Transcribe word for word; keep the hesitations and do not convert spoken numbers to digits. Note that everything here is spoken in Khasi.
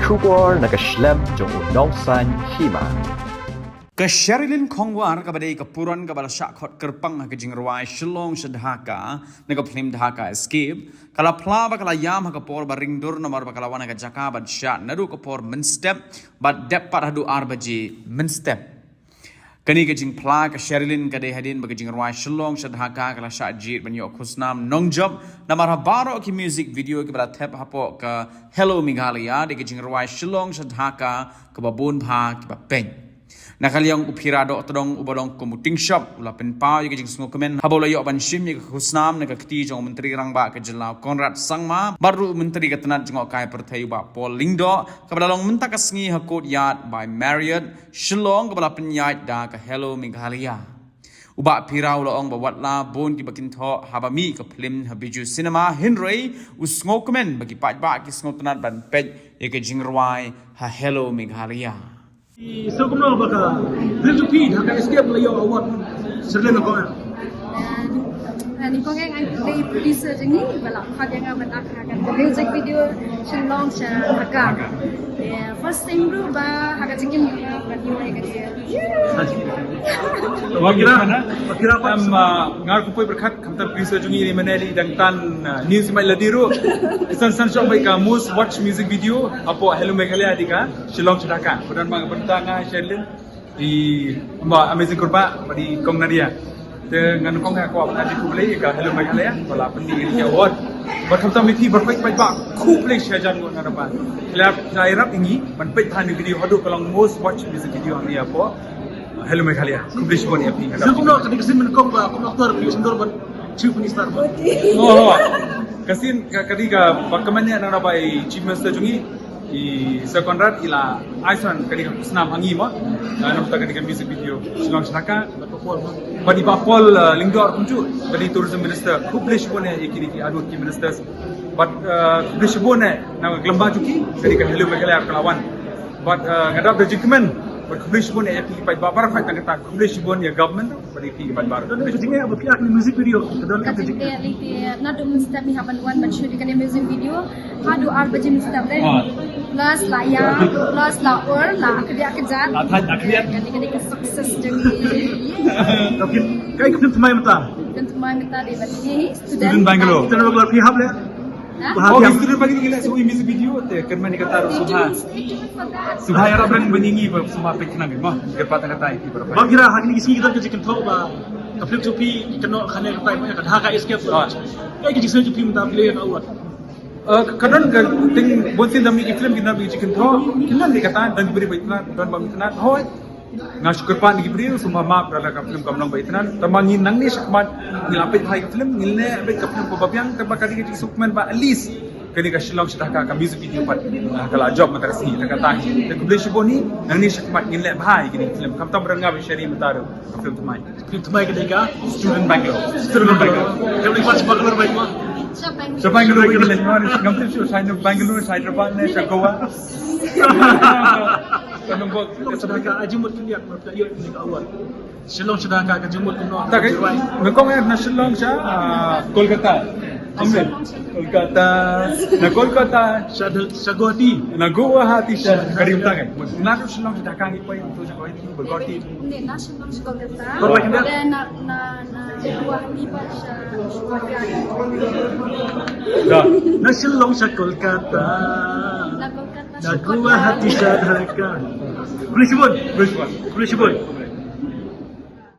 Khubor na ka shlem jong u nongsaiñ hima. Ka Sherilyn Khongwar kaba dei ka puron kaba la shah khot kyrpang ha ka jingrwai Shillong sha Dhaka na ka phlim Dhaka Escape, ka la phla ba ka la ïam ha ka por ba ring dur namar ba ka la wan ha ka jaka bad shah naduh ka por mynstep bad dep pat haduh ar baje mynstep. Kane ka jingphla ka Sherilyn ka dei hadien ba ka jingrwai Shillong sha Dhaka ka la shah jied ban ïoh khusnam nongjop namar ha baroh ki music video kiba la thep hapoh ka Hello Meghalaya dei ka jingrwai Shillong sha Dhaka kaba bun bha kiba peit. Na ka liang u Phira Dohtdong uba long kum u tyngshop u la pynpaw ïa ka jingsngewkmen haba u la ïoh ban shim ïa ka khusnam na ka kti jong u Myntri Rangbah ka jylla u Conrad Sangma bad ruh u Myntri ka tnat jngohkai pyrthei u Bah Paul Lyngdoh, kaba la long mynta ka sngi ha Courtyard by Marriott Shillong kaba la pynïaid da ka Hello Meghalaya. U Bah Phira u la ong ba watla bun kiba kynthoh haba mih ka phlim ha Bijou Cinema, hynrei u sngewkmen ba ki paidbah ki sngewtynnat ban peit ïa ka jingrwai ha Hello Meghalaya. Sngewkmen ba ka ring jong phi ha ka Escape la ïoh award. Syrlin ko. Nyngkong eh nga dei producer jong ngi ba la phah ïa nga ban act ha ka music video Shillong sha Dhaka. First time ruh ba ha ka jingim ba nga ïoh ïa ka. Wa kira, wa kira pa. Em, ah, nga ruh poi berkat khamtam producer jong ngi, Manali, dang tan, ah, news mai ladi ruh. San san shong bai ka most watch music video hapoh Hello Meghalaya dei ka Shillong sha Dhaka. Padan bang bentang nga Sherilyn. I, Mbah Amazing Kurbah, bad i Kong Nadia. Te ngan kong nga kwah ban ai khublei ïa ka Hello Meghalaya ba la pynlong ïa ngi award. Bad khamtam ïa phi baroh phi paidbah, khublei shihajar nguh na ka bynta ba la ïarap ïa ngi ban peit ha kane ka video haduh ka long most watch music video hangne hapoh Hello Meghalaya. Khublei shibun ïa phi. Sngewbha kumno ka dei ka sien ba nyngkong ba kum actor phi sngewbha ban Chief Minister. Oh, ka sien ka, ka dei kaba kmen ïa na ka bynta ba i Chief Minister jong ngi, i Sir Conrad, i la ai shuwa ka dei ka khusnam ha ngi mo. Ah, na ka bynta ka dei ka music video Shillong sha Dhaka. Bad i Bah Paul, ah, Lyngdoh kumjuh, ka dei Tourism Minister. Khublei shibun ïa kine ki arngut ki ministers. Bad, ah, khublei shibun ïa na ka lyngba jong ki, ka dei ka Hello Meghalaya ka la wan. Bad, ah, nga dap da jingkmen. Bad khublei shibun ïa ki paidbah baroh phi tang kata, khublei shibun ïa government. Bad ïa ki paidbah baroh. Don ka jingeh ba phi act music video. Don ka jingeh. Naduh mynstep ngi hap ban wan ban shoot ïa kane music video. Haduh ar baje mynstep. Plus la ïa, plus la ur, la khriat khriat. La thait la khriat. Kane kane ka success jong ngi. Kaei ka film thymmai mynta? Film thymmai mynta dei ba ngi Student Bungalow. Student Bungalow phi hap leh? Oh, ngi student ba ngi leh shuwa music video te kynmaw ïa kata ruh shuwa. Shuwa ïarap ryngkat bad ngi ba shuwa peit khnang mo. Kyrpad tang kata ïa phi baroh. Bah Phira, ha kine ki sngi ki don ka jingkynthoh ba ka film jong phi kynnoh khane kata ka Dhaka Escape. Kaei ka jingsngew jong phi mynta phi leh ïa ka award? Eh, ka don ka thing, bun sien da mih ki film ki don ki jingkynthoh, ki don ki kata, don ki briew ba itynnad, don ba itynnad. Hooid. Nga shu kyrpad ïa ki briew, sngewbha map lada ka film kam long ba itynnad. Tangba ngi nangne shakhmat ngi la peit bha ïa ka film, ngi leh beit ka film kaba biang, tangba ka dei ka jingsngewkmen ba at least kane ka Shillong sha Dhaka ka music video pat, ah, ka la jop mynta ka sngi, kata. Te khublei shibun, nangne shakhmat ngin leh bha ïa kine ki film. Khamtam ba don nga bad Sheri mynta ruh ka film thymmai. Film thymmai ka dei ka Student Bungalow. Student Bungalow. Ka dei ka Bangalore ba ma. Sha Bangalore ba ma. Ngam tip shuh sha Bangalore, sha Hyderabad ne sha Goa. Ka nongbok. Shillong sha Dhaka, ka jingmut khyndiat ba phi ïoh ïa ka award. Shillong sha Dhaka, ka jingmut kumno? Ta ka, nyngkong eh na Shillong sha, ah, Kolkata. Amre. Kolkata. Na Kolkata. Sha, sha Guwahati. Na Guwahati sha. Ka dei kumta ka. Na Shillong sha Dhaka ngi poi, to sha Guwahati. Bad Guwahati. Ne, na Shillong sha Kolkata. Bad Guwahati. Na, na, na Guwahati bad sha Shillong. Da. Na Shillong sha Kolkata. Na Kolkata sha Guwahati sha Dhaka. Khublei shibun. Khublei shibun. Khublei shibun.